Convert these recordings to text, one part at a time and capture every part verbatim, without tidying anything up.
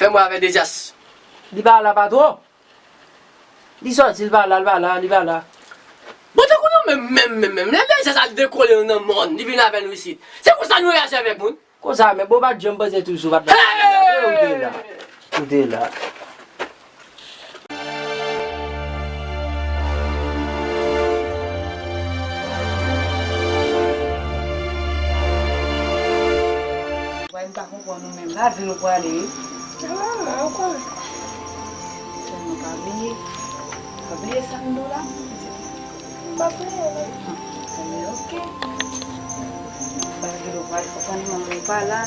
Mwen avè Dejas. Li pa la, patwon. Li sòti, li pa la, li pa la, li pa la. Bon, tankou nou menm, menm, menm, menm. Lè Dejas al dekole nou nan mòn, li vin avè nou isit. Se konsa nou reyaji avèk moun. Konsa, men bon, pa t janm panse tou sou pa t la. Ou te la. Ou te la. Wè, m pa konprann nou menm. Lavil ou prale, wi. Wi, mwen, ou konnen. Sèlman pa bliye. Pa bliye sa m di w la. M pa bliye, non. Ebyen, oke. Lavil ou prale, fò konnen manman ou pa la.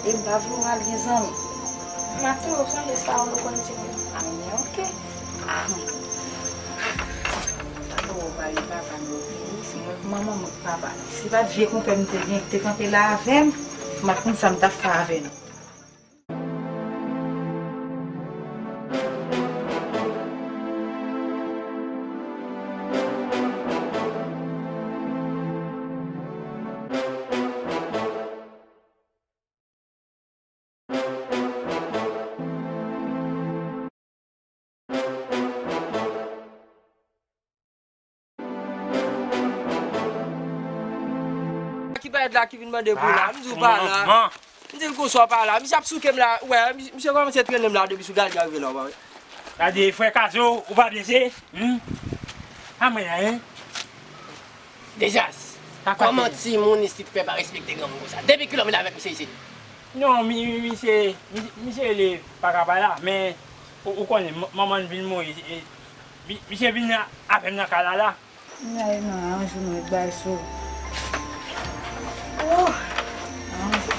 E m pa vle w al gen zanmi. M ap toujou sonje sa, ou konn di m. Ebyen, oke. Ah. Sa bon, ou pa gen papa non. Se mwen k manman, mwen k papa. Si pa t vye konpè m te gen, ki te kanpe la avè m, m pa t konn sa m t ap fè avè nou. Ki parèt la, ki vin mande pou la. M di w pa la. M di l konsa w pa la. Misye ap souke m la. Wè, misye kòmanse trennen m la depi sou galri a rive la, w pa wè. Gade, frè Kazo, ou pa blese? Hmm? A mwen, hein? Dejas, kòman timoun isit fè pa respekte granmoun konsa? Depi kilè w vin avèk misye isit? Non, mi, mi, misye, mi, misye rele Pakapala, men ou, ou konnen, m-, manman l vin mouri, e, mi, misye vin avè m nan kay la la. Ay, non, aranje nou met bagay sou. Oh! Aranje.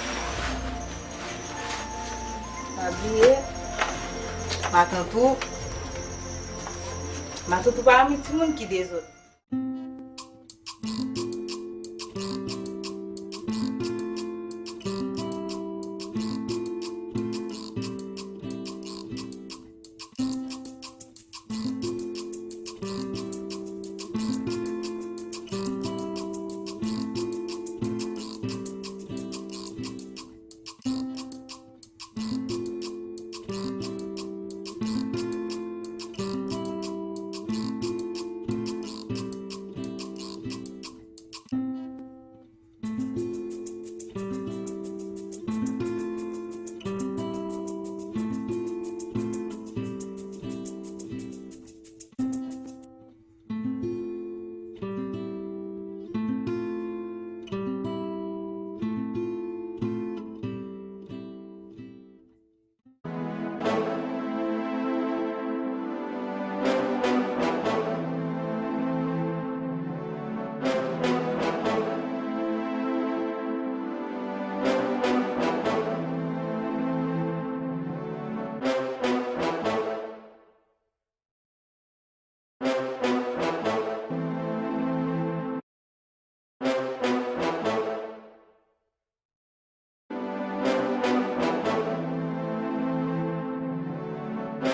Pa bliye. Matant ou. Matant ou pa renmen timoun ki dezòd.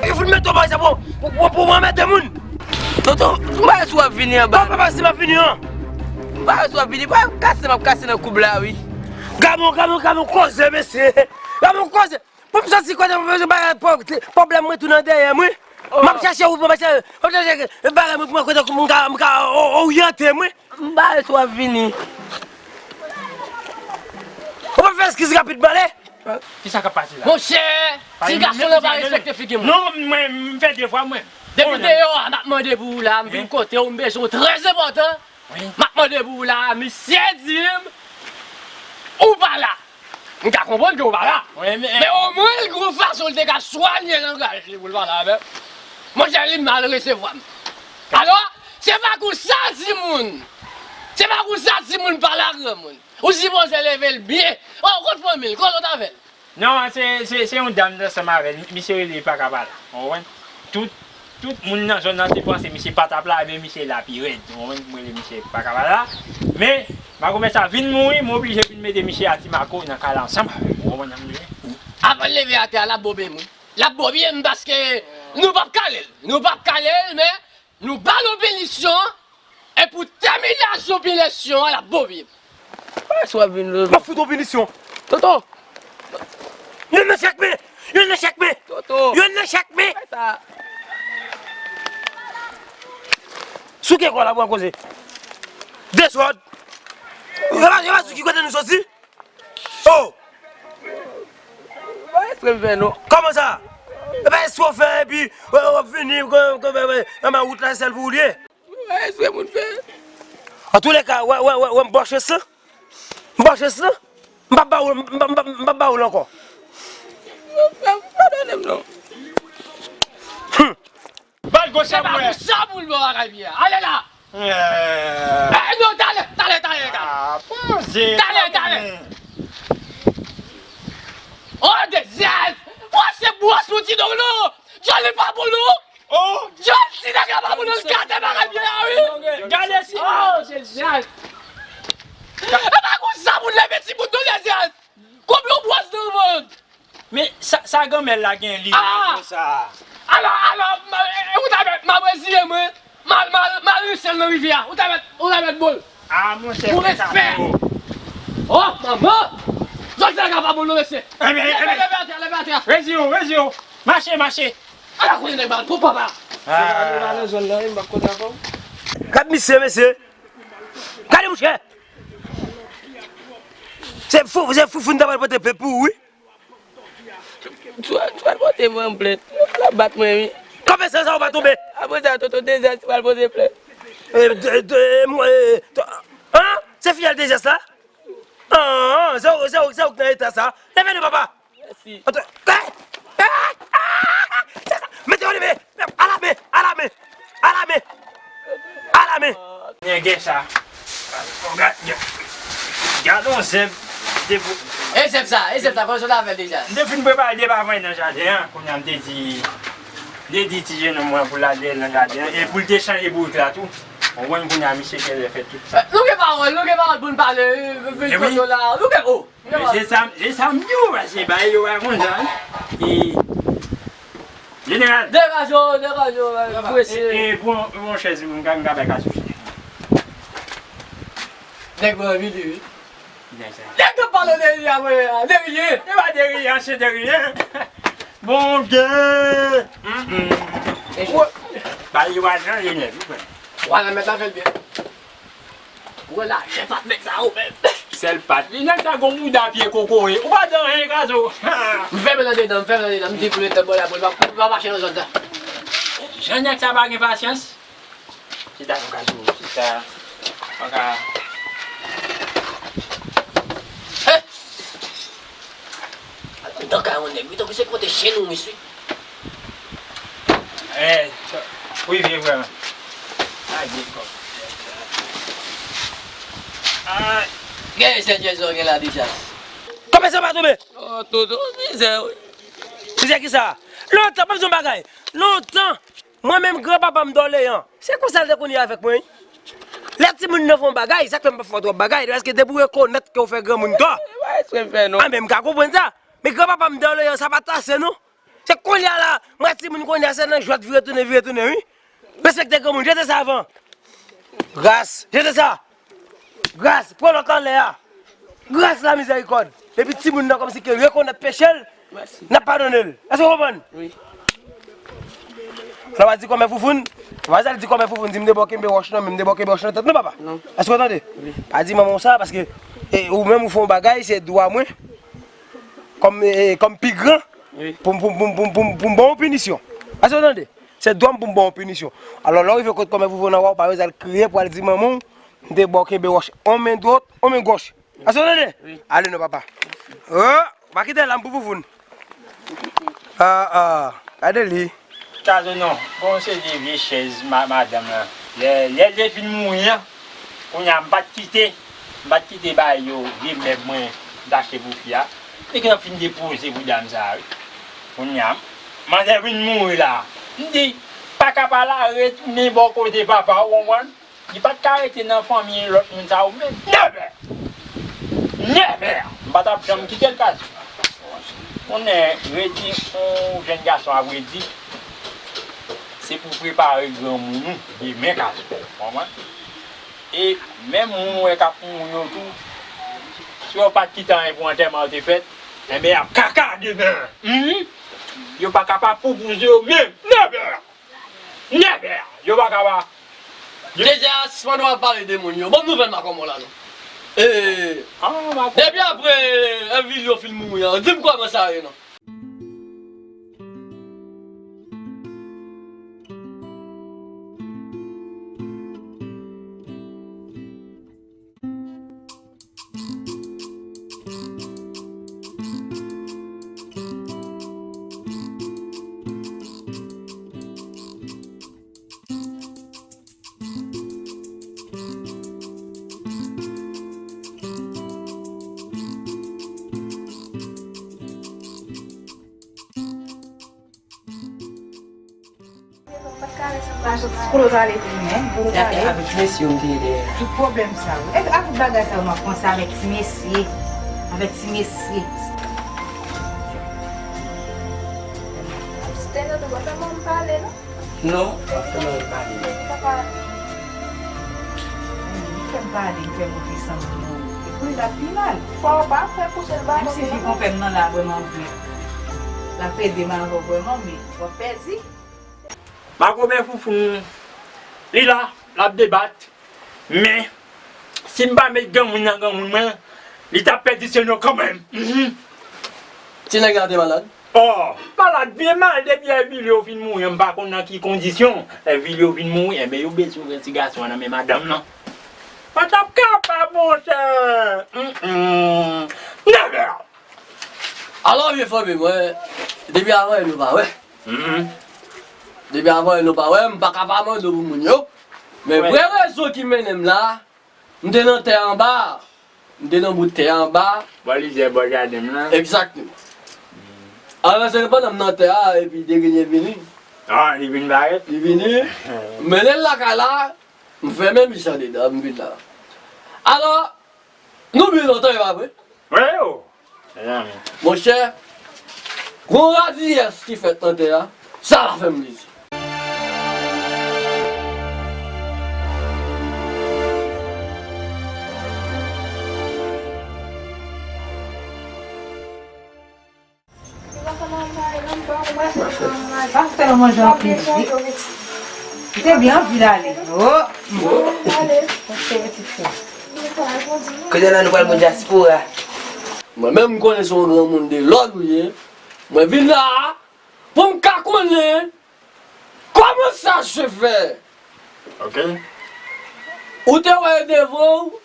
Yo fout mete w bay sa pou, pou, pou, pou anmède moun. Tonton, m pa wè si w ap vini anba. Papa, papa, si m ap vini an. M pa wè si w ap vini. Pa kase m ap kase nan koub la, wi. Gade yon, gade yon, gade yon koze, mesye. Gade yon koze. Pou m soti kote m bezwen bagay pwoblèm mwen tou nan dèyè m wi. M ap chache wout mwen, m ap chache, m ap chache bagay mwen pou mwen kote m ka, m ka o-, oryante m wi. M pa wè si w ap vini. Ou pa fè eskiz rapid, bale. Kisa k ap pase la? Monchè, ti gason nan pa respekte figi moun. Non, mwen, m fè devwa mwen. Depi deyò a, m ap mande pou ou la, m vin kote w, m bezwen w trè enpòtan. M ap mande pou ou la, misye di m ou pa la. M ka konprann ke w pa la. Men omwen l gen yon fason l te ka swanye langaj li pou l pale avè m. Monchè, li mal resevwa m. Alò, se pa konsa timoun. Se pa konsa timoun pale a granmoun. Ou sipoze leve l byen. O, kot fanmi l, kote w t avè l? Non, se, se, se yon dam ansanm avè l. Misye rele Pakapala. Ou konprann? Tout, tout moun nan zòn nan te panse misye pa t ap la, men misye la pi rèd. Ou konprann? Mwen rele misye Pakapala. Men, makomè sa vin mouri, mwen oblije vin mete misye a Timako nan kay la ansanm avè m. Ou konprann sa m di w? Avan l leve atè a, l ap bobe m wi. L ap bobe m paske nou p ap kale l. Nou p ap kale l, men nou ba l yon pinisyon. E pou tèminasyon pinisyon an, l ap bobe m. Kòman w ap vin la? M ap fout ou pinisyon. Tonton. Yon men chèk men. Yon nan chak men. Toto. Yon nan chak men. Fè sa. Souke kò la pou an koze. Dezòd. E pa, e pa sou ki kote nou soti? Oh! Pa espre m fè non. Kòman sa? E pa espre w fè epi w ap vini nan wout la sèl pou ou li ye? Pa espre moun fè. Antouleka, wè, wè, wè, wè m bòchès lan. M bòchès lan. M p ap ba ou, m p ap, m p ap, m p ap ba ou l ankò. Padone m non. Hum. Bat gòch la pou wè. Se pa pou sa pou l bò bagay byen. Ale la. Eh. Eh, non, talè, talè, talè, talè. Ah, poze. Talè, talè. Oh, Dezyèz. Oh, se bwòs nou ti don non. Jòl li pa bon non. Oh. Jòl ti nèg la pa bon non. L gate bagay byen la, wi. Gade si. Oh, Dezyèz. E pa konsa pou leve ti bout non, Dezyèz. Konbyen w bwòs nan vann? Men sa, sa granmè l la gen li menm konsa? Alò, alò, ou ta mèt, m ap reziye mwen, m al, m al, m al rinse l nan rivyè a. Ou ta mèt, ou ta mèt bo l. Ah, monchè, pou respè. Oh, manman! Zòt fè ka pa bon non, mesye. Leve, leve atè, leve atè. Reziye w, reziye w. Mache, mache. Ala kounye nèg ba l pou papa. Se pa nou pa nan zòn nan, wi, m pa konn avè w. Gad misye, mesye. Gade, monchè. Se fou, se fou, fou, n ta pral pote plent pou ou, wi. Swa, swa l pote mwen plent. L ap bat mwen, wi. Konbyen sa, sa w pa tonbe? Apre sa, tonton Dezyèz pral pote plent. Eh, de, de, mwen, eh, to-, an? Se fiyèl Dezyèz la? An, se ou, se ou, se ou k nan eta sa. Leve non, papa. Mèsi. Antre. Eh! Eh! Ah! Se sa. Mete yo leve. Alame, alame, alame, alame. Nèg sa. Gad, gad, gad yon zèb. Depo. E zèb sa, e zèb sa, kòman sa w t ap fè l deja? M te fin prepare depa avè nan jaden an. Kounye a m te di, m te di ti jenòm mwen pou l ale nan jaden an. E pou l te chanje bourik la tou. Ou konprann kounye a misye genlè fè tout sa. Eh, nou gen pawòl, nou gen pawòl pou n pale, eh, eh, eh, wi. Kote w la, nou gen, oh. Se sa, se sa m di w, paske bagay yo pa konn sa, wi. E, jeneral. Degaje w, degaje w, mesye. E, e, pran, pran chèz, m ka, m ka bay kasouche. Nèg mwen anvi li, wi. Nèg sa. Nèg t ap pale de li a, mwen, de rien. Se pa de rien, se de rien. Bondye. Mm, mm. Bagay yo pa chanje nèt, wi, frè. Wala, mèt la fè l byen. Ou wè lajè pa t nèg sa yo menm. Sèl pa t li, nèg sa gon bouda pye kokoye. Ou pa di anyen, Kazo. M fèmen nan dedan, m fèmen nan dedan, m di pou l ret nan bò la, pou l pa, pou l pa mache nan zòn sa. Jan nèg sa pa gen pasyans. Chita non, Kazo, chita. Paka. Hey! Al anndan kay yon nèg, wi, tankou se kote chen ou, mesye. Eh, wi, vye vrèman. Ay, vye kòb. Ay. Gen se jèzò gen la deja. Kòman sa pa tonbe? Oh, Toto, mizè, wi. Mizè ki sa? Lontan, pa bezwen bagay. Lontan, mwen menm granpapa m Dòleyan. Se konsa l te konn ye avèk mwen, wi. Lè timoun nan fè yon bagay, sa k fè m pa fè w twòp bagay, paske depi w rekonèt ke w fè granmoun tò. E pa espre m fè, non. Ah, men m ka konprann sa. Men granpapa m Dòleyan, sa pa t ase, non. Se kounye a la, m wè timoun kounye a, se nan jwèt vire tounen, vire tounen, wi. Respekte granmoun, jete sa avan. Gras, jete sa. Gras, pran lòt anlè a. Gras la mizèrikòd. Epi timoun nan kòmsi ke rekonèt peche l, n ap padone l. Èske w konprann? Wi. Alò, pa di kòmè foufoun. Pa di kòmè foufoun, di m te ba w kenbe wòch nan men, m te ba w kenbe wòch nan tèt, non, papa? Non. Èske w tande? Wi. Pa di manman w sa, paske, e, ou menm ou fè yon bagay, se dwa mwen. Kòm, e, kòm pi gran, wi, pou m, pou m, pou m, pou m, pou m, pou m ba w yon pinisyon. Èske w tande? Se dwa m pou m ba w yon pinisyon. Alò, lè w rive kot kòmè foufoun nan, w pa bezwen al kriye pou al di manman w, m te ba w kenbe wòch yon men dwòt, yon men gòch. Èske w tande? Wi. Ale non, papa. Oh, pa kite l la, m pou foufoun. Ah, ah, gade li. Kazo non, bon, se de vye chèz ma-, madanm lan. Lè, lè, lè l te fin mouri an, kounye a, m pa t kite, m pa t kite bagay yo, vye mèb mwen, m t achte pou fi a. Li gentan fin depoze pou dam sa a, wi. Kounye a, manzè vin mouri la. M di, pa ka pa la retounen bò kote papa w, ou konprann? Li pa t ka rete nan fanmi lòt moun sa yo menm. Nèvè! Nèvè! M pa t ap janm kite l, Kazo. Konnen, redi yon jèn gason ap redi, se pou prepare granmoun ou demen, Kazo. Konprann? E menm moun ou wè k ap mouri yo tou, si yo pa t kite anyen pou antèman yo te fèt, Enben, y ap kaka demen. Hmm? Yo pa ka pa pwopozè yo menm. Never! Never! Yo pa ka pa. Deja, sispann w ap pale de moun yo. Ban m nouvèl Makomò la non. E, depi apre Evilio fin mouri an, di m kòman sa ye non. Kote w t ale tou, men? Kote w t ale? Avèk ti mesye yo m te ye dèyè. Tout pwoblèm sa yo. E a tout bagay sa yo m ap panse avèk ti mesye. Avèk ti mesye. Stenno, ou pa fè manman pale, non? Non, pa fè manman pale. Li fè m pale, li fè m ouvri san m. Epi l ap pi mal. Fò w pa fè pouse l ba. Menm si fi konpè m nan la vrèman vre. L ap ede m avè w vrèman, men w ap pèdi. Makomè Foufou, li la, l ap debat. Men, si m pa met granmoun nan granmoun mwen, li t ap pèdi Stenno kanmenm. Mhm. Ti nèg la te malad? Oh, malad byen mal depi Evilio fin mouri, m pa konn nan ki kondisyon Evilio fin mouri, enben yo bezwen pran ti gason an nan men madanm nan. Pa t ap kapab, monchè. Mm, mm. Never! Alò, vye fanmi mwen, depi avan yè nou pa wè. Mhm. Depi avan yè nou pa wè, m pa ka pa mande w pou moun yo. Men vrè rezon ki mennen m la, m te nan tè anba. M te nan bout tè anba. Bò lizyè, bò jaden m lan. Egzakteman. Alò, se pandan m nan tè a, epi Degrenye vini. Ah, li vin parèt? Li vini. M mennen l lakay la, m fèmen miche andedan, m vin la. Alò, nou byen lontan, e pa vre? Wi, o. Mezanmi. Monchè, gon radiyès ki fèt nan tè a, sa pa fè m plezi. Pastè, w manje anpil wi. Ou te byen anvi l ale. Oh. Kounye a la nou pral bon dyaspora. Mwen menm, m konnen se yon granmoun de lòd ou ye. Mwen vin la a pou m ka konnen kòman sa se fè. Ok. Ou te wè devan w,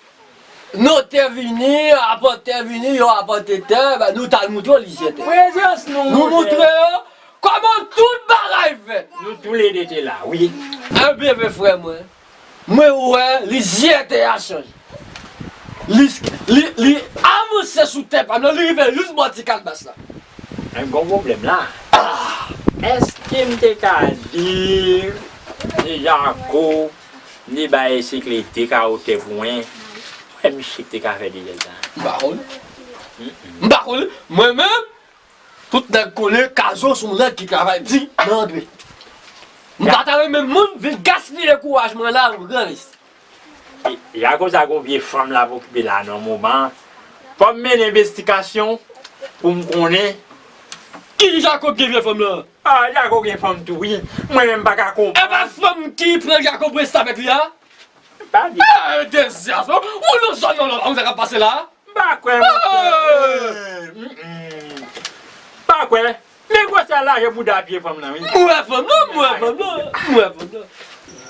notè vini, apòtè vini, yo apòte tè, ben, nou t al moutre yo lizyè tè. Prezans nou, nou moutre yo kòman tout bagay fèt. Nou toulede te la, wi. Enben, men frè mwen, mwen wè lizyè tè a chanje. Li, li, li avanse sou tè pa m nan, li rive jis bò ti kalbas la. Men gon pwoblèm la. Ah! Èske m te ka di Jako, m te bay Esekyèl te ka wotè pou mwen? Wè misye k te ka fè dezèd sa. M pa konn. M pa konn. Mwen menm, tout nèg konnen Kazo se yon nèg ki travay di nan antre. M pa ta renmen moun vin gaspiye kouraj mwen la, granmesi. Jako sa gon vye fanm l ap okipe la nan moman. Fò m mennen envestigasyon pou m konnen. Ki Jako gen vye fanm nan? Ah, Jako gen fanm tou wi. Mwen menm m pa ka konprann. E pa fanm ki pran Jako pou restavèk li a? M pa di. Ah, dezyasyon. Ou nan zòn nan la, ou sa k ap pase la? M pa kwè, monchè. M pa kwè. Men gwosè lajè bouda pye fanm nan, wi. M wè fanm nan, m wè fanm nan, m wè fanm nan.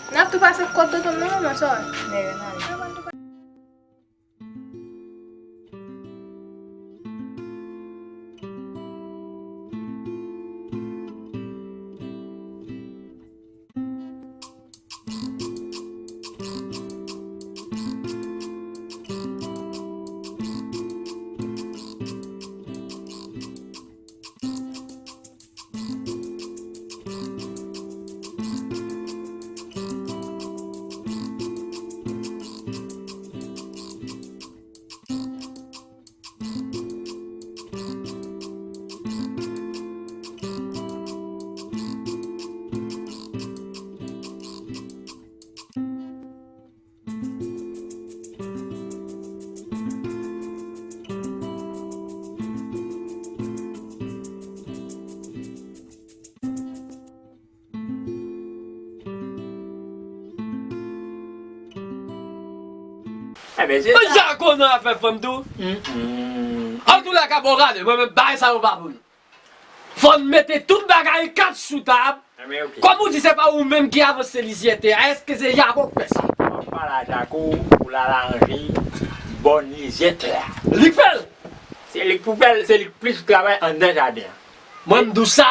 N ap tou pase kot tonton m nan, manman, sò. Ebyen, se sa. Jako nan afè fanm tou. Antoulèka, bon, gade, mwen menm, bagay sa yo pa pou nou. Fò n mete tout bagay kat sou tab. Ebyen, ok. Kòm ou di, se pa ou menm ki avanse lizyè tè a, èske se Jako k fè sa? M ap pale a Jako pou l al aranje bòn lizyè tè a. Li k fè l! Se li k pou fè l, se li k plis travay anndan jaden an. Mwen, m di w sa,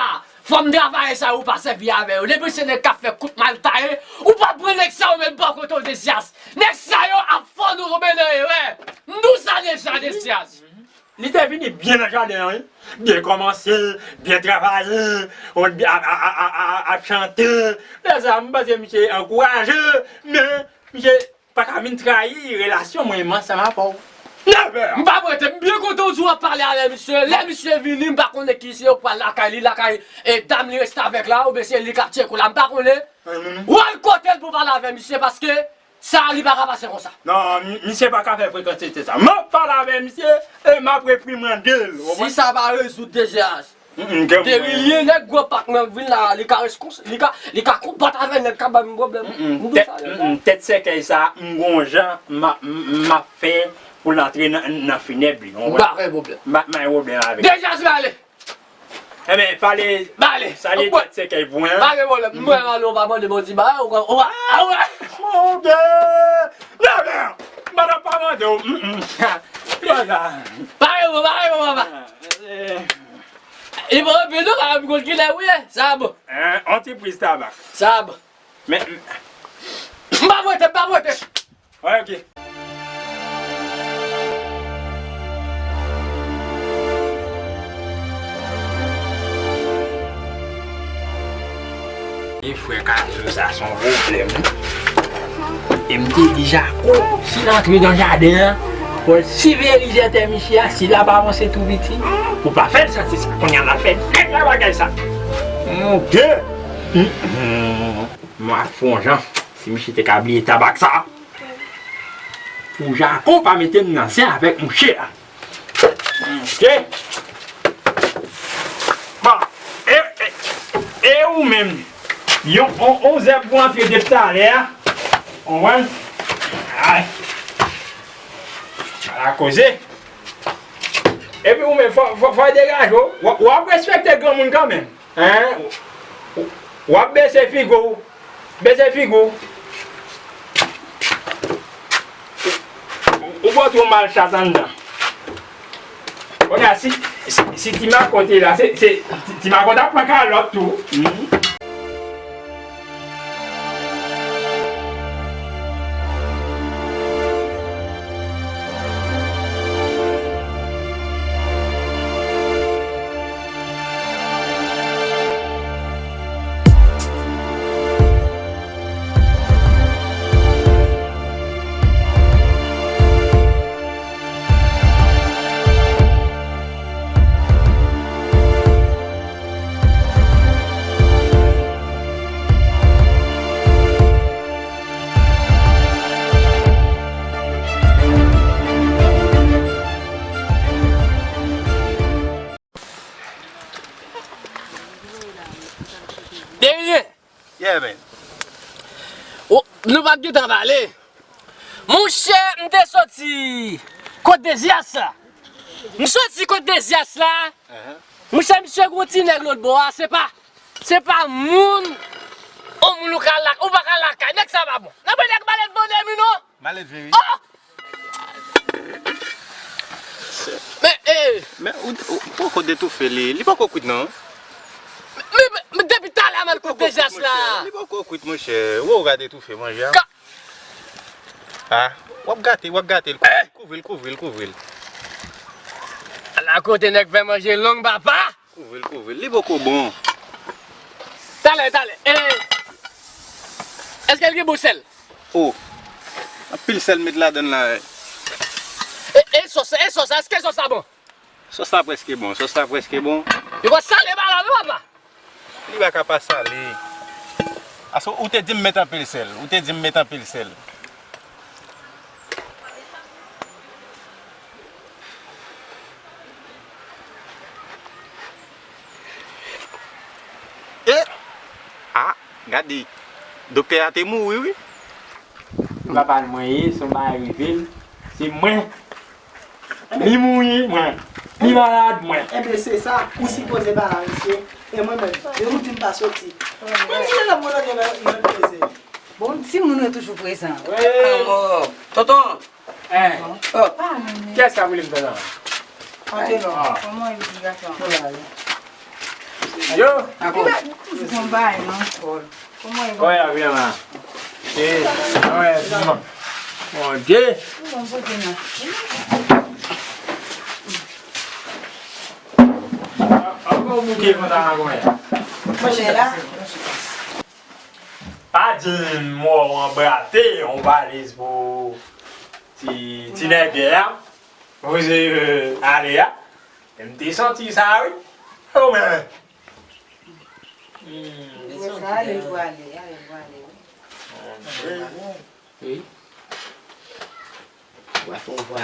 fanm travayè sa yo pa sèvi avè yo. Depi se nèg k ap fè kout mal taye, ou pa pran nèg sa yo menm bò kote w, Dezyas. Nèg sa yo ap fè nou tonbe nan erè. M di w sa deja, Dezyas. Li te vini byen nan jaden an, wi. Byen kòmanse, byen travaye, ap, ap, ap, ap, ap chante. Lè sa a, m panse misye ankouraje, men misye pa ka vin trayi relasyon mwen menm ansanm avè w. Never! M pa prete, m byen kontan w di w ap pale avè misye. Lè misye vini, m pa konnen ki se yo pral lakay li, lakay, e, dam li restavèk la, oubyen se li k ap tcheke w la, m pa konnen. Ou al kote l pou pale avè misye, paske sa a, li pa ka pase konsa. Non, mi-, misye pa ka fè frekansite sa. M ap pale avè misye e m ap reprimande l, w konprann? Si sa pa rezoud, Dezyas, Derilye, nèg Gran Pak nan vil la, li ka reskons-, li ka, li ka konbat avè nèg k ap ba m pwoblèm. M di w sa deja. Tèt sèkèy sa, m gon jan m ap, m, m ap fè pou l antre nan, nan finèb li, w konprann? M pa gen pwoblèm. M pa, m pa gen pwoblèm avè l. Dezyas, m ale. Ebyen, pale, pale, salye tèt sèkèy pou mwen. Pa gen pwoblèm. Mwen, ale, ou pa mande bon ti bagay, ou pa, ou pa, ah, wè. Mon Dieu! Bebe! Madanm pa mande w. Mm, mm. Konsa. Pa gen bon, pa gen bon, papa. E bon, anpil, nou pa konn kilè ou ye. Sa bon. Hein, on ti priz tabak. Sa bon. Men, m pa prete, m pa prete. Wè, ok. E frè Kazo sa se yon pwoblèm, wi. E m te di Jako, si l antre nan jaden an, fò l siveye lizyè tè misye a, si l ap avanse tou piti, pou pa fè l santi sa. Kounye a l ap fè nèg la bagay sa. Mon Dieu! M ap fè yon jan, si misye te ka bliye tabak sa. Pou Jako pa mete m nan zen avèk mouche a. Ok. Bon, e, e, e ou menm? Yon, on, on zèb pou antre depi talè a. Konprann? Ay. Ala koze. Epi ou menm, fò, fò, fò w degaje w. W, w ap respekte granmoun kanmenm. Hein? W, w ap bese figi w. Bese figi w. Ou, ou bò twò mal chat anndan. Kounye a, si, si, si Ti Mako te la, se, se, Ti, Ti Mako t ap pran kalòt tou. Hmm. Derilye! Yeah, man. Oh, nou pa t gentan pale. Monchè, m te soti kot Dezyas la. M soti kot Dezyas la. Monchè, misye gon ti nèg lòt bò a, se pa, se pa moun, on moun ou ka lak-, ou pa ka lakay. Nèg sa pa bon. Nan mwen nèg malèt vande mi non. Malèt vre, wi. Oh! Men, eh! Men ou, ou poko detoufe li. Li poko kwit non. Men, men, men depi talè a m al kot Dezyas la. Li poko kwit, monchè. Ou wè ou ka detoufe manje a. Ka- Ah, w ap gate, w ap gate l. Kouvri l, kouvri l, kouvri l, kouvri l. Ala kote nèg fè manje long, papa! Kouvri l, kouvri l. Li poko bon. Talè, talè. Eh! Èske l gen bon sèl? Oh. Anpil sèl met ladann la. E, e sòs, e sòs, èske sòs la bon? Sòs la prèske bon, sòs la prèske bon. Li pa salé pa la non, papa. Li pa ka pa salé. Paske ou te di m met anpil sèl, ou te di m met anpil sèl. E! Ah, gade. Doktè a te mouri, wi. Papa l mwen ye, se yon bagay rive l. Se mwen. Li mouri, mwen. Li malad, mwen. Enben, se sa, ou sipoze pale a misye. E mwen menm, depi w di m pa soti. Mwen di lè mwen nan, nan, nan prezan. Bon, timoun yo toujou prezan. Wi. Tonton. Eh. Oh. Kiyès k ap rele m tonton? Antenon. Ah. Kòman e, ti gason? Yo. Li toujou konn bagay nan kò l. Kòman e? Kòman y ap la? Eh, kòman y ap la? Bondye. Ankò bouke konsa la kòman? Mwen la. Pa di m wè w anbrate yon valiz pou ti, ti nègè a. Poze, euh, ale a. M te santi sa, wi. Oh, men. Hmm. Sa ale, pou ale, ale, pou ale, wi. Wi. Wè, fò w vwa.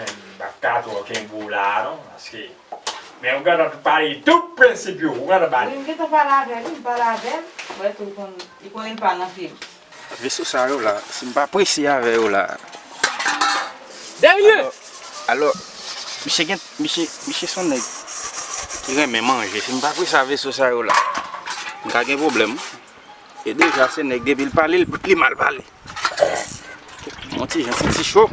M p ap ka twò kenbe w la, non, paske, men ou gentan pale tout prensip yo, ou gentan pale. Wi, m gentan pale avè l, wi, m pale avè l. Wè, tou, li konn, li konnen l pale anpil. Veso sa yo la, si m pa prese avè yo la. Dènye! Alò, alò, misye gen, misye, misye se yon nèg ki renmen manje. Si m pa prese a veso sa yo la, m ka gen pwoblèm. E deja, se nèg depi l pale, l, li mal pale. Yon ti jan, ti, ti cho.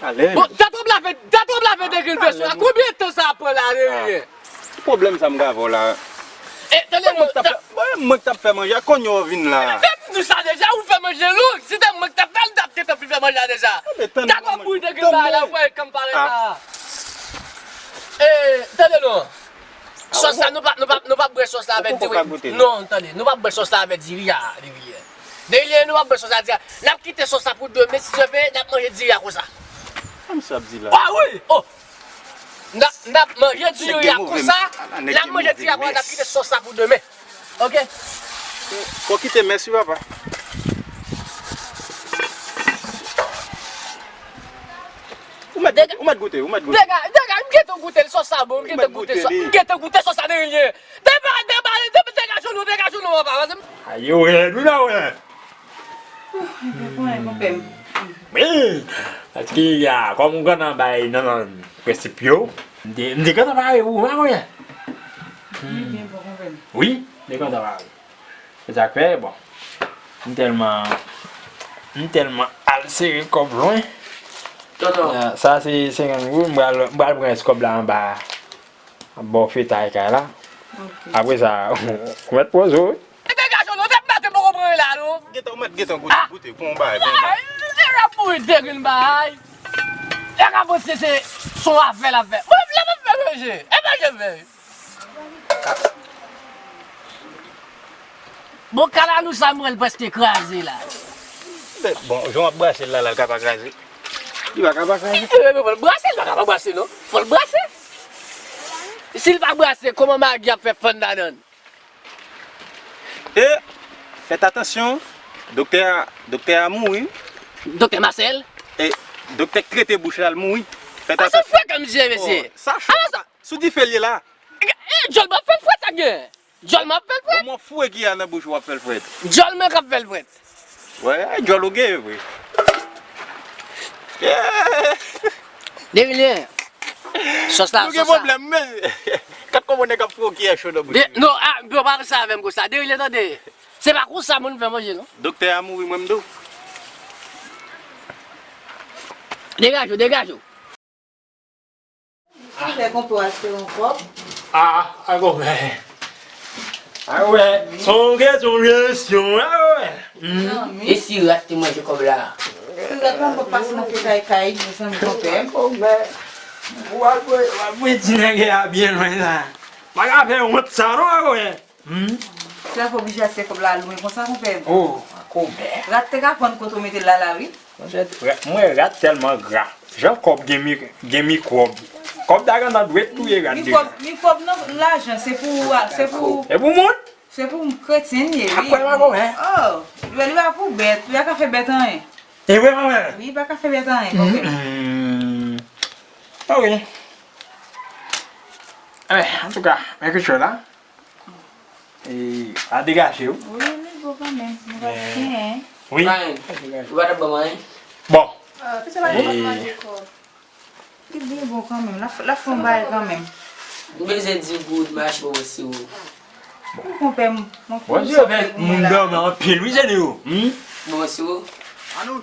Alèz. Bon, dat w ap lave, dat w ap lave de grenn veso a, konbyen tan sa ap pran la, Dènye? Ki pwoblèm sa m ka avè w la? E, tande non, mwen k t ap fè manje a, kounye a w vin la. Depi m di w sa deja, ou fè manje long. Si te mwen k t ap fè l, m t ap gentan fin fè manje a deja. Dakò, bouyi de grenn bagay la, ou kwè kòm parèt la. E, tande non. Sòs la, nou pa, nou pa, nou pa bwè sòs la avèk diri. Non, tande, nou pa bwè sòs la avèk diri a, diri a. Diri a, nou pa bwè sòs la diri a. N ap kite sòs la pou demen, si Dye vle, n ap manje diri a konsa. Sa misye ap di la? Ah wi! Oh! N ap, n ap manje diri a konsa, n ap manje diri a konsa, n ap kite sòs la pou demen. Ok? Fò kite mès wi, papa. Ou mèt, ou mèt goute, ou mèt goute. Dega, dega, m gentan goute l, sòs la bon, m gentan goute sòs, m gentan goute sòs la, Dènye. Deba, deba, deba, degaje w non, degaje w non, papa. Ayo, rèd, wi la, wè. Wi, paske a, kòm ou gentan bay nan, nan prensip yo, m te, m te gentan pare pou ou, pa konyen. Wi, m te gentan pare. Se sa k fè, bon. M tèlman, m tèlman al sere kòb lwen. Tonton. Sa se senkant goud, m pral, m pral pran rès kòb la anba a. Ap ba w fetay kay la. Ok. Apre sa, ou mèt poze w, wi. Degaje w non, depi maten poko pran la non. Gentan, ou mèt gentan goute, goute, pran yon bagay, pran yon bagay. E la pou de grenn bagay. E ka panse se, se yon afè l ap fè. Mwen, lè m ap fè manje, e manje m fè. Bon, kalalou sa m wè l prèske kraze la. Bon, jan w ap brase l la, la, l ka pa kraze. Li pa ka pa kraze. E, e, e, fò l brase, li pa ka pa brase, non. Fò l brase. Si l pa brase, kòman magi ap fè fann ladan l? E, fèt atansyon, doktè a, doktè a mouri. Doktè Marcel? E, doktè k trete bouch la, l mouri. Fèt atansyon. A, se frekan, mesye, mesye. Sa cho. Sou dife l ye la. E, e, djòl mwen ap fè l frèt, sa k gen? Djòl mwen ap fè l frèt. Bon, mwen foure ki a nan bouch ou ap fè l frèt. Djòl mwen k ap fè l frèt. Wè, djòl ou gen vre. Derilyen. Sòs la, sòs la. Nou gen pwoblèm, men. Kat kòman nèg ap foure ki a cho nan bouch ou. Non, a, yo pa fè sa avè m konsa. Derilyen, tande. Se pa konsa moun fè manje, non. Doktè a mouri, mwen m di w. Degaje w, degaje w. Kilè konpè w achte yon kòb? Ah, a konpè. A wè, se yon kesyon, kesyon, a wè. E si rat te manje kòb la? Si rat la, mwen pase nan fetay kay, mezanmi, konpè. A konpè. W ap, w ap voye ti nèg la byen lwen la. Pa ka fè wont sa non, a konpè. Hmm? Sa fè oblije achte kòb la lwen konsa, konpè. Oh, a konpè. Rat te ka konn kote w mete l la, la, wi. Mwen, rat tèlman gra. Jan kòb gen mi-, gen mikwòb. Kòb ta gentan dwe touye rat deja. Mikwòb, mikwòb nan lajan, se pou, se pou, se pou moun? Se pou kretyen li ye, wi. Apre, pa konpè. Oh, li pa pou bèt, li pa ka fè bèt anyen. E vre, manman? Wi, li pa ka fè bèt anyen, konpè. Hmm. Ok. Eh, antouka, men kèk chòz la. E, a degaje w. Wi, wi, bon. Kanmenm, nou pa byen. Wi. Fine. Ou pa t ap ban m anyen? Bon. Ah, pito la, mwen manje kò. Li byen bon kanmenm. L ap, l ap fè yon bagay kanmenm. M bezwen di goud, m achte yon siwo. Wi, konpè m. Bon, si yo fè moun dòmi anpil, wi, se nou. Hmm? Bon, siwo.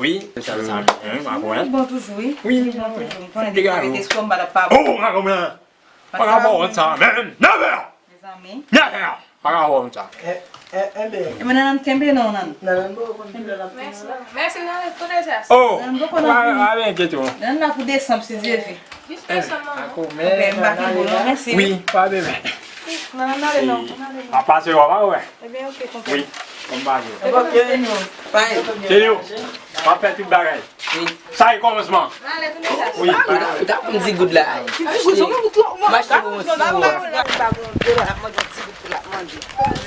Wi, sa, sa, hein, pa pwoblèm. Li bon toujou, wi. Wi. Li bon toujou. M konnen depi mete sou m, pa t ap pa bon. Oh, pa konprann. Pa ka ba w sa, menm. Nèfè! Mezanmi. Nèfè! Pa ka ba w sa. Eh, eh, eh, ben. E mwen, Nannan kenbe non, Nannan. Nannan, bon, konn lè l ap fini la. Mèsi, Nannan, pou desanm. Oh! Nannan, bon, konn ap fini. Pa, pa, pa enkyete w. Nannan la pou desanm, si Dye vle. Jis desanm, manman. Dakò, men, ok, m pa kenbe w non, mèsi. Wi, pa bebe. Nannan, ale non, ale non. A pase w, pa wè? Ebyen, ok, konpè. Wi, konn pase. Ok, Senyo. Fine. Senyo, w ap fè tout bagay. Wi. Sa e kòmansman. Wi. Ou ta pou m di goud la. M achte yon siwo.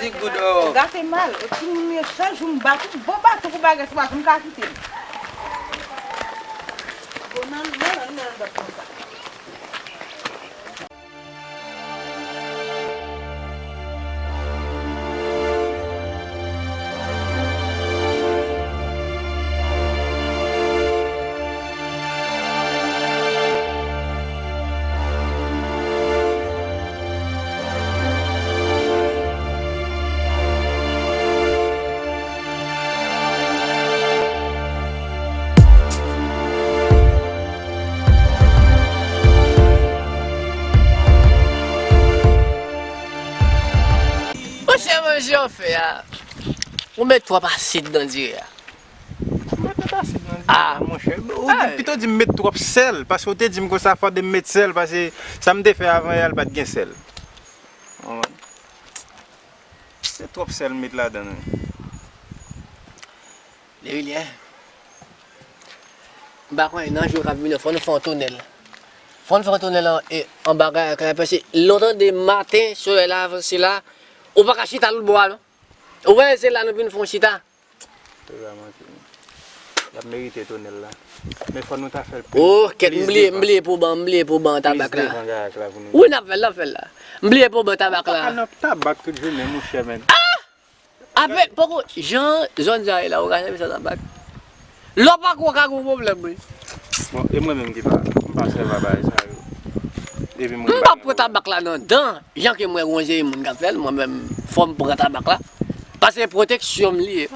Di goud, oh. Gate mal. O timoun yo, chak jou m bat ou, bon bat ou pou bagay sa pa janm ka kite m. Bon, nan, nan, nan, nan, nan, konsa. Monchè, manje w fè a, ou met twòp asid nan diri a. M pa met asid nan diri a, monchè. Ou di, pito di m met twòp sèl, paske ou te di m konsa fò de m met sèl, paske sa m te fè avan yè a, l pa t gen sèl. Ou konprann? Se twòp sèl m met ladan l, wi. Levilyen, m pa konnen nan jou k ap vini yo, fò nou fè yon tonèl. Fò nou fè yon tonèl an, e, anba Kayaka, paske lè w tande maten, solèy la avanse la, ou pa ka chita lòt bò a, non. Ou wè, se la nou vin fè yon chita. L ap merite tonèl la. Men fò nou ta fè l plis, oh, kèt, m bliye, m bliye pou ban, m bliye pou ban tabak la. Wi, n ap fè l, n ap fè l la. M bliye pou ban tabak la. An ap tabak tout jounen, monchè, men. Ah! Apre, poko, jan zòn sa ye la, ou ka sèvi sa tabak. Lè w pa kwè w ka gen yon pwoblèm, wi. Bon, e mwen menm ki pa, m pa sèvi a bagay sa yo. Depi moun m pa pran tabak la nan dan, jan ke m wè gon seri moun k ap fè l, mwen menm, fò m pran tabak la. Paske pwoteksyon m li ye.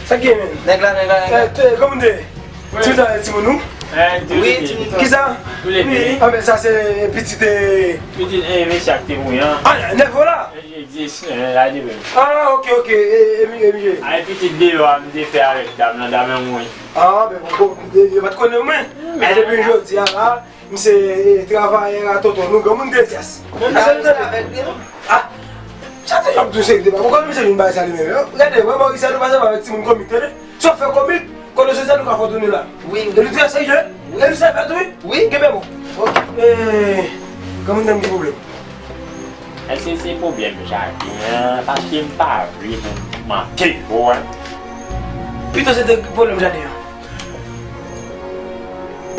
Sa k gen, men? Nèg la, nèg la, nèg la. Eh, kòman w ye? Timoun sa, timoun ou? Wi, timoun. Kisa? Wi. Ah, men sa se pitit, eh, pitit, eh, mesye a ki te mouri an. Ah, nèf la? Eh, dis, eh, la de menm. Ah, ok, ok. E, e, e, e, a, pitit deyò a, m te fè avèk dam nan, dam nan mouri. Ah, men bon, bon, yo pa t konnen mwen. Men depi jodi a la, m se, eh, travayè a tonton nou, granmoun de dyas. Mwen pa rete avèk li, non. Ah, sa te jan tou se de pa. Ou konn misye vin bay sa li menm, yo? Gade, wè Moris, nou pa janm avèk timoun komik, tande? Sa w fè komik, kote sou sèn nou ka fè tounen la. Wi, wi. E nou trè serye. Wi. E nou sèvè tou, wi. Wi. Kenbe bon. Ok. Eh, kòman w gen pwoblèm? Èske se pwoblèm jaden an? Paske m pa vle pou m manke gwo a. Pito se te pwoblèm jaden an.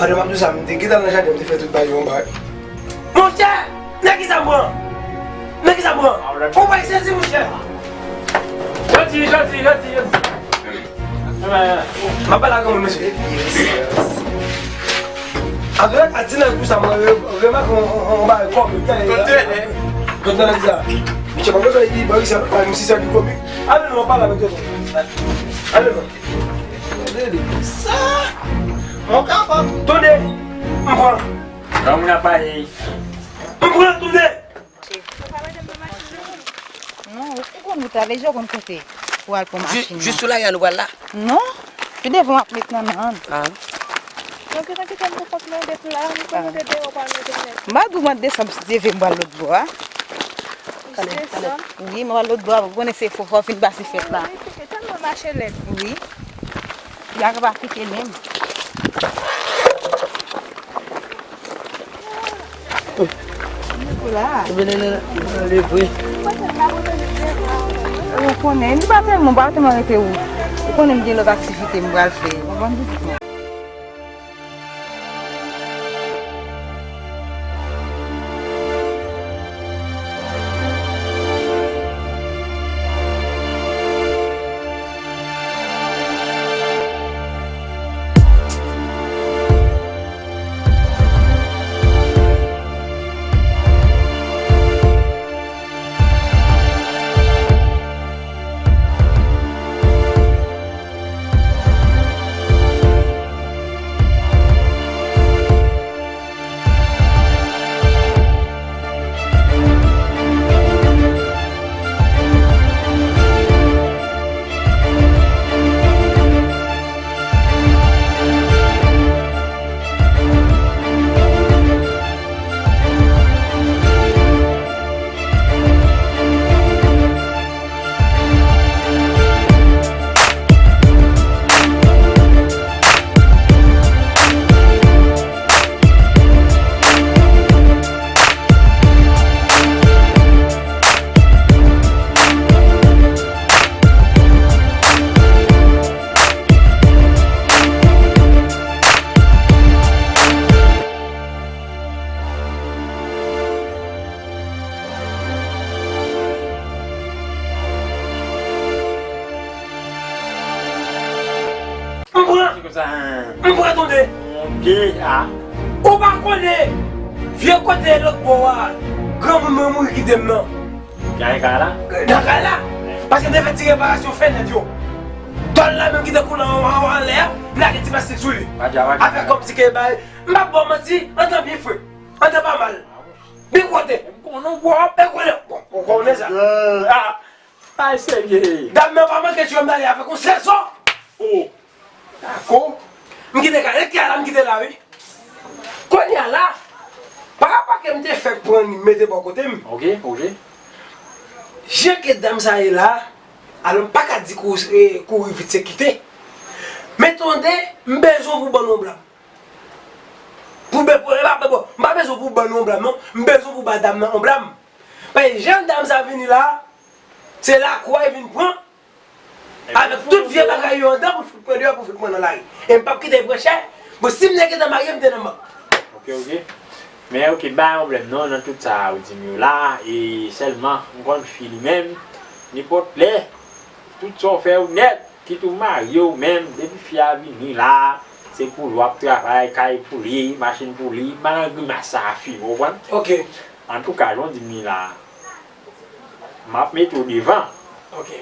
Pandan m ap di w sa, m te gentan nan jaden, m te fè tout bagay yo anba. Monchè! Men kisa m pran? Men kisa m pran? Ou pa sezi, monchè? Jodi, jodi, jodi, jodi. M ap pale ak yon moun, mesye. Antouka, a ti nèg pou sa, mwen re-, remake yon, yon, yon bagay kòmik. Gade, gade, gade sa. Misye pa bezwen li, ba, wi, sa, pa, misye sa ki komik. Ale non, pale avèk yo. Ale non. Sa, mwen kapab. Tande, m pran. Granmoun ap pale. M pran, tande. Non, ou konn wout la, vle di ou konn kote pou al pran machin nan. Jis sou lari a nou pral la? Non, pi devan w ap met nan men. Ah. Donk, ou konn kite m pou kont mwen depi la, m konn monte deyò pou al mete nèg. M pa di w mwen desanm, si Dye vle, m pral lòt bò a. Jis desanm? Wi, m pral lòt bò a, ou konnen se fò, fò fin pase fèt la. Wi, tèlman mache lèd. Wi. Y a pa kite menm. Ou konnen, li pa tèlman, pa tèlman rete ou. Ou konnen m gen lòt aktivite m pral fè. Ou konprann pitit mwen? M pran. M pran tonde. Ou pa konnen vye kote lòt bò a, granmoun mwen mouri kite m nan. Nan kay la? Nan kay la. Paske m te fè ti reparasyon fenèt yo. Tòl la menm ki te koule an, an, anlè a, m lage ti plastik sou li. Afè kòmsi ke bay, m p ap ba w manti, antan byen fre, antan pa mal. Byen kote. M konnen w pwòp. E konnen, bon, ou konnen sa. Ah, ay, serye. Dam nan pa manke tchwe m ale avèk yon sèzò. Oh. Dakò. M kite kay, e kay la m kite la, wi. Kounye a la, pa rapò ke m te fèk pran li, m mete bò kote m. Ok, ok. Jan ke dam sa ye la, alò m pa ka di kou-, e, kouri vit se kite. Men tonde, m bezwen pou ban nou yon blam. Pou be-, pou, e pa, bon, m pa bezwen pou ban nou yon blam, non. M bezwen pou ba dam nan yon blam. Paske jan dam sa vini la, se lakou a li vin pran. Avèk tout vye bagay yo anndan pou l fout mwen deyò, pou l fout mwen nan lari. E m p ap kite l pran chè. Bon, si m te gentan marye, m te nan bank. Ok, ok. Men ok, m pa gen pwoblèm non, nan tout sa ou di m yo la, e sèlman, m konn fi li menm, nenpòt lè, tout sa w fè ou nèt, kit ou marye ou menm, depi fi a vini la, se pou l w ap travay, kay pou li, machin pou li, m pa nan grimas sa a fi, ou konprann? Ok. Antouka, jan w di m li la, m ap mete w devan. Ok.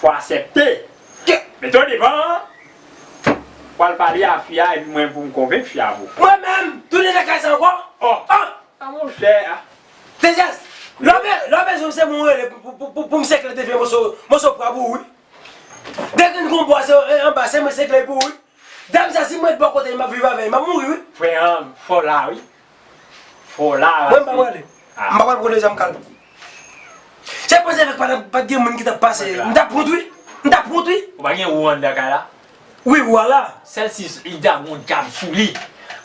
Fò aksepte. Mete w devan an. Pral pale a fi a, epi mwen pou m konvenk fi a pou. Mwen menm, tounen nan kay sa ankò? Oh. Ah! Ah, monchè. Dezyès, lè w be-, lè w bezwen m se mwen w rele pou, pou, pou, pou m sekle de vye moso, moso pwa pou ou, wi. De grenn gon bwa se, e, anba, se mwen sekle pou ou, wi. Dam sa, si m ret bò kote l, m ap viv avè l, m ap mouri, wi. Frè an, fò la, wi. Fò la, mwen, m pa prale. Ah. M pa pral pran dezyenm kal. Se panse avèk pa t ap, pa t gen moun ki t ap pase. M t ap wont, wi. M t ap wont, wi. Ou pa gen ou anndan kay la? Wi, ou a la. Sèl si li ta gon djab sou li.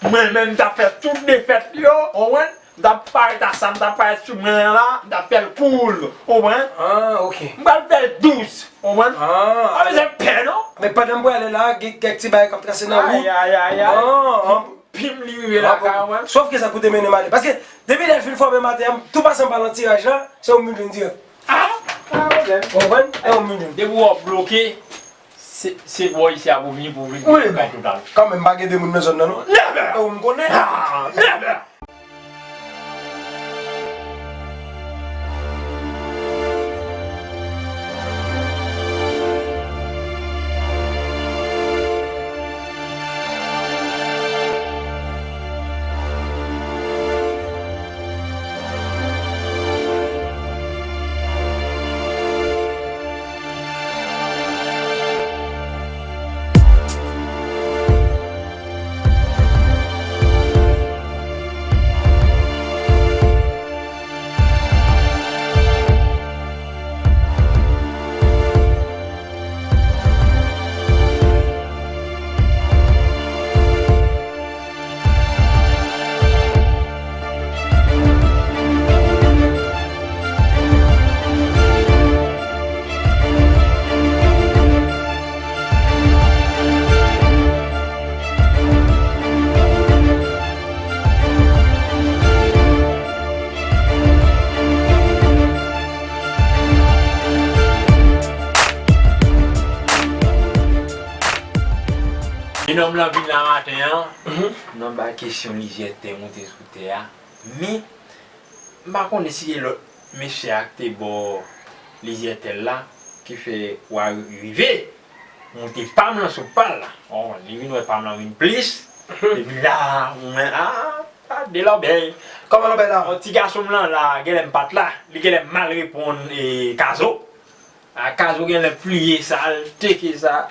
Mwen menm, m t ap fè tout defèt li yo, ou konprann? M t ap parèt a sa, m t ap parèt sou mwen an la, m t ap fè l cool, ou konprann? Ah, ok. M pral fè l dous, ou konprann? Ah. Pa bezwen pè, non. Men pandan m prale la, gen kèk ti bagay k ap trase nan wout. Ay, ay, ay, ay. Ah, ah. Pim li rive lakay mwen. Sòf ke sa koute mennen m ale. Paske, depi lè l fin fòme maten an, tou pasan pa nan tiraj la, se yon milyon dirèk. Ah, pa pwoblèm. Ou konprann? E yon milyon. Depi w ap bloke, Se, se bò isi a pou vini, pou vini wi, kay total. Kanmenm, pa gen de moun nan zòn nan, non. Never! Ou m konnen. Ah, never! Jenòm lan vin la maten an, nan bay kesyon lizyè tè moute sou tè a, men m pa konnen si se lòt mesye a ki te ba w lizyè tè l la ki fè w a rive moute pa m lan sou pa l la. Bon, li vin wè pa m lan vin plis, epi la, mwen, a, a, de lòbèy. Kòman lòbèy la? Bon, ti gason m lan la, genlè m pa t la, li genlè mal reponn e Kazo. A, Kazo genlè pliye sa, l teke sa.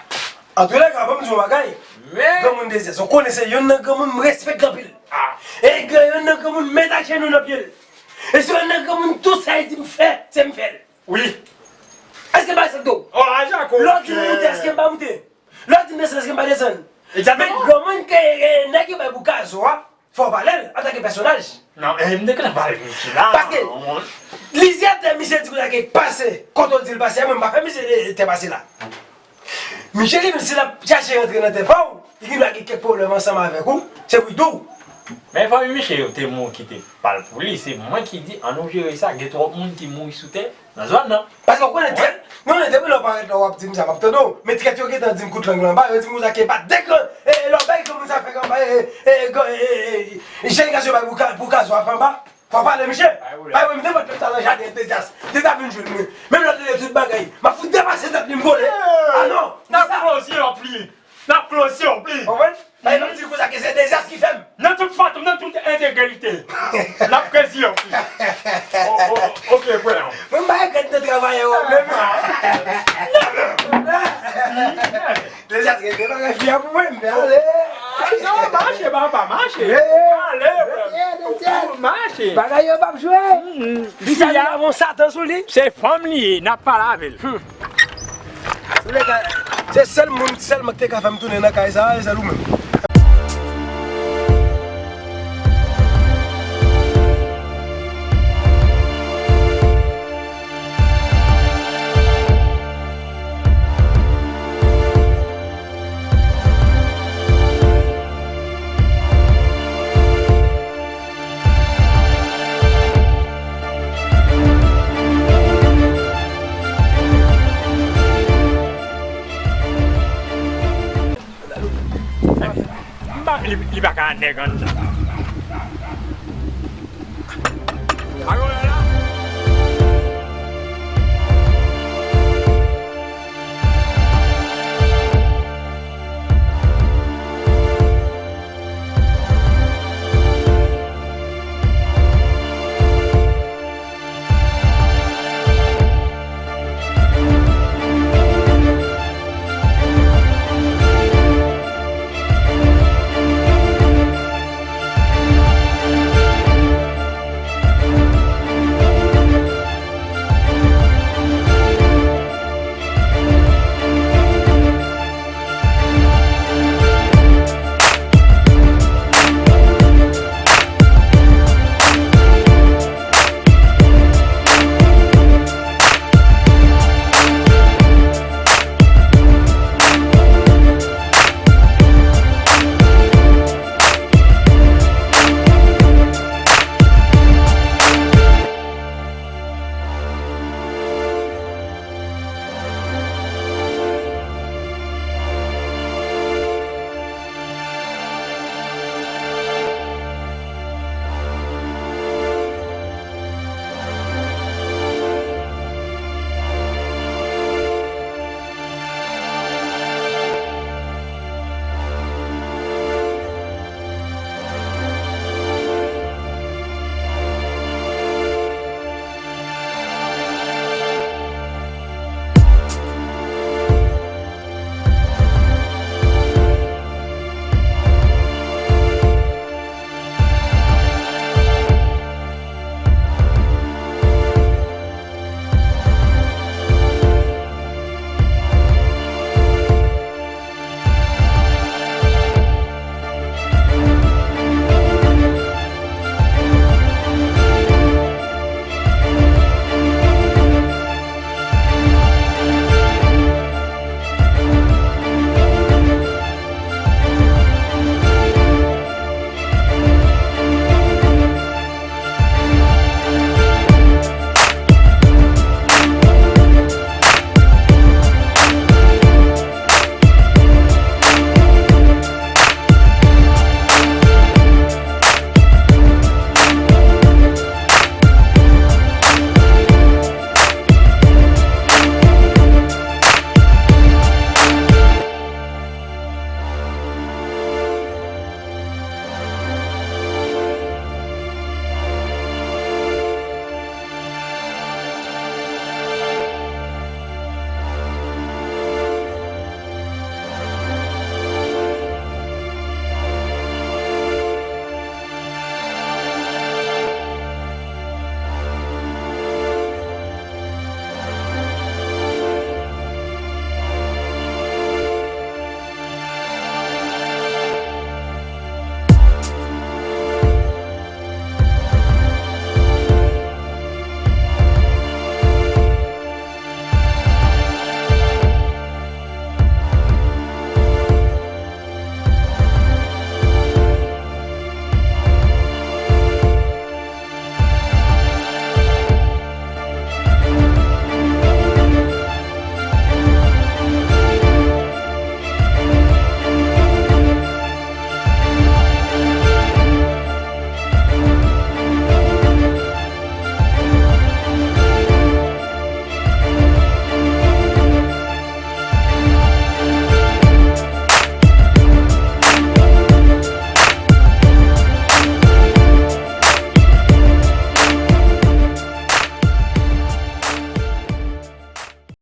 Antoulèka, ban m di w yon bagay. Men granmoun Dezyès, ou konnen se yonn nan granmoun m respekte anpil. A. E gen yonn nan granmoun m met ajenou nan pye l. E se yonn nan granmoun tout sa li di m fè, se m fè l. Wi. Èske m pa respekte w? O, a, Jako. Lè w di m moute, èske m pa moute? Lè w di m desann, èske m pa desann? Egzakteman. Men granmoun ke, e, nèg yo bay pou Kazo a, fò w pale l antanke pèsonaj. Non, e, m te gentan pale pou misye la. Paske lizyè tè misye di konsa ke pase, kote w di l pase a, mwen m pa fè misye, e, tè pase la. Misye li menm si l ap chache rantre nan tè pa w, li gen dwa gen kèk pwoblèm ansanm avèk ou, se pou l di w. Men fanmi misye yo te mouri kite pa l pou li, se mwen ki di ann nou jere sa, gen twòp moun ki mouri sou tè nan zòn nan. Paske w konnen trèt, non, men depi lè w parèt la w ap di m sa, m ap tande w. Men trèt yo gentan di m kout lang lan anba, yo di m konsa ke pa de gran, e, e, lòbèy granmoun sa fè anba, e, e, e, gran, e, e, e, jan gason bay pou Ka-, pou Kazo a fè anba. Fò w pale, misye. Pa gen pwoblèm. Pa gen pwoblèm, nenpòt lè m ta nan jaden Dezyès, li ta vin jwenn mwen. Menm lè w tande tout bagay, m ap fout depase tèt li, m vole. A non, n ap sa. N ap close up li. N ap close up li. Konprann? Bay lòt di konsa ke se Dezyès ki fè m. Nan tout fason, nan tout entegrite. N ap close up li. O, o, o, oke, frè. Mwen m pa regrèt nan travay an menm. Dezyès gen de bagay fi a pou mwen, m ale. A, non, mache, papa, mache. Ale, frè. Mache. Bagay yo p ap jwe. Fi a avon Satan sou li. Se fanm li ye, n ap pale avè l. Antouka, se sèl moun sèlman ki te ka fè m tounen nan kay sa a, se sèl ou menm. M pa, li, li pa ka nèg anndan.